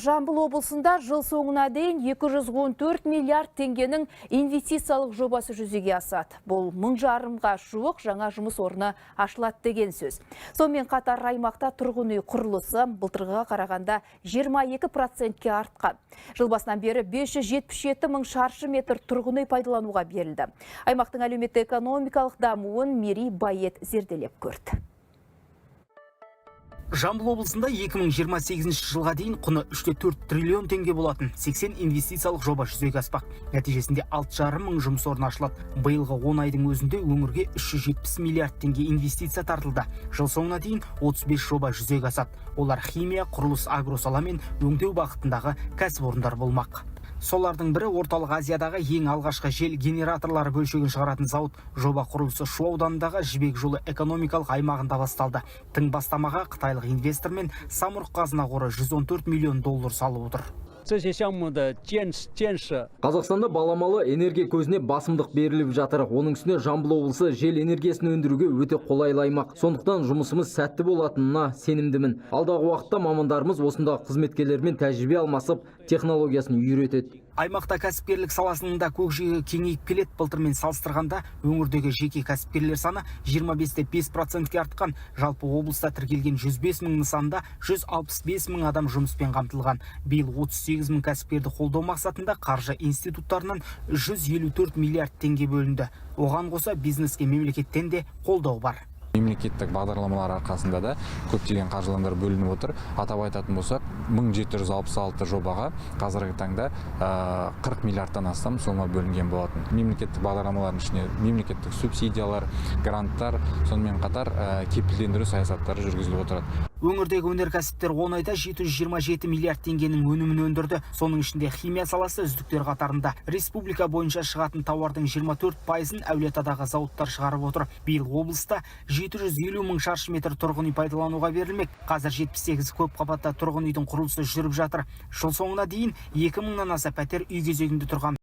Жамбыл облысында жыл соңына дейін 214 миллиард теңгенің инвестициялық жобасы жүзеге асады. Бұл 1500-ға жуық жаңа жұмыс орны ашылады деген сөз. Сонымен қатар аймақта тұрғын үй құрылысы былтырғыға қарағанда 22%-ке артқан. Жыл басынан бері 577 мың шаршы метр тұрғын үй пайдалануға берілді. Аймақтың әлеуметтік экономикалық дамуын Мерей Байет зерделеп көрді. Жамбыл облысында 2028 жылға дейін құны 3,4 триллион теңге болатын 80 инвестициялық жоба жүзеге аспақ. Нәтижесінде 6,5 мың жұмыс орны ашылады. Биылғы 10 айдың өзінде өңірге 370 миллиард теңге инвестиция тартылды. Жыл соңына дейін 35 жоба жүзеге асады. Олар химия, құрылыс, агросала мен өңдеу бағытындағы кәсіпорындар болмақ. Солардың бірі – Орталық Азиядағы ең алғашқы жел генераторлары бөлшегін шығаратын зауыт. Жоба құрылысы Шу ауданындағы Жібек жолы экономикалық аймағында басталды. Тың бастамаға қытайлық инвестор мен Самұрық Қазына қоры 114 миллион доллар салып отыр. 这些项目的建设 Қазақстанда баламалы энергия көзіне басымдық беріліп жатыр. Оның үстіне Жамбыл облысы жел энергиясын өндіруге өте қолайлы аймақ. Сондықтан жұмысымыз сәтті болатынына сенімдімін. Алдағы уақытта мамандарымыз осындағы қызметкерлермен тәжірибе алмасып, технологиясын үйретеді. Аймақта кәсіпкерлік саласының да көкжиегі кеңейіп келеді. Былтырмен салыстырғанда өңірдегі жеке кәсіпкерлер саны 25,5%-ке артқан. Жалпы облыста тіркелген 105 мың нысанда 165 мың адам жұмыспен қамтылған. Биыл 38 мың кәсіпкерді қолдау мақсатында қаржы институттарынан 154 миллиард теңге бөлінді. Оған қоса бизнеске мемлекеттен де қолдау бар. Мемлекеттік бағдарламалар арқасында да көптеген қаржыландар бөлініп отыр. Атап айтатын болсақ, 1766 жобаға қазіргі таңда 40 миллиардтан астам сома бөлінген болатын. Мемлекеттік бағдарламалардың ішіне мемлекеттік субсидиялар, гранттар, сонымен қатар кепілдендіру саясаттары жүргізіліп отырады. Өңірдегі өнеркәсіптер 10 айда 727 миллиард теңгенің өнімін өндірді. Соның ішінде химия саласы үздіктер қатарында. Республика бойынша шығатын тауардың 24 пайызын Әулиеатадағы зауыттар шығарып отыр. Биыл облыста 750 мың шаршы метр тұрғын үй пайдалануға берілмек. Қазір 78 көп қабатты тұрғын үйдің құрылысы жүріп жатыр. Жыл соңына дейін 2 мыңнан аса пәтер үй кезегінде тұрған.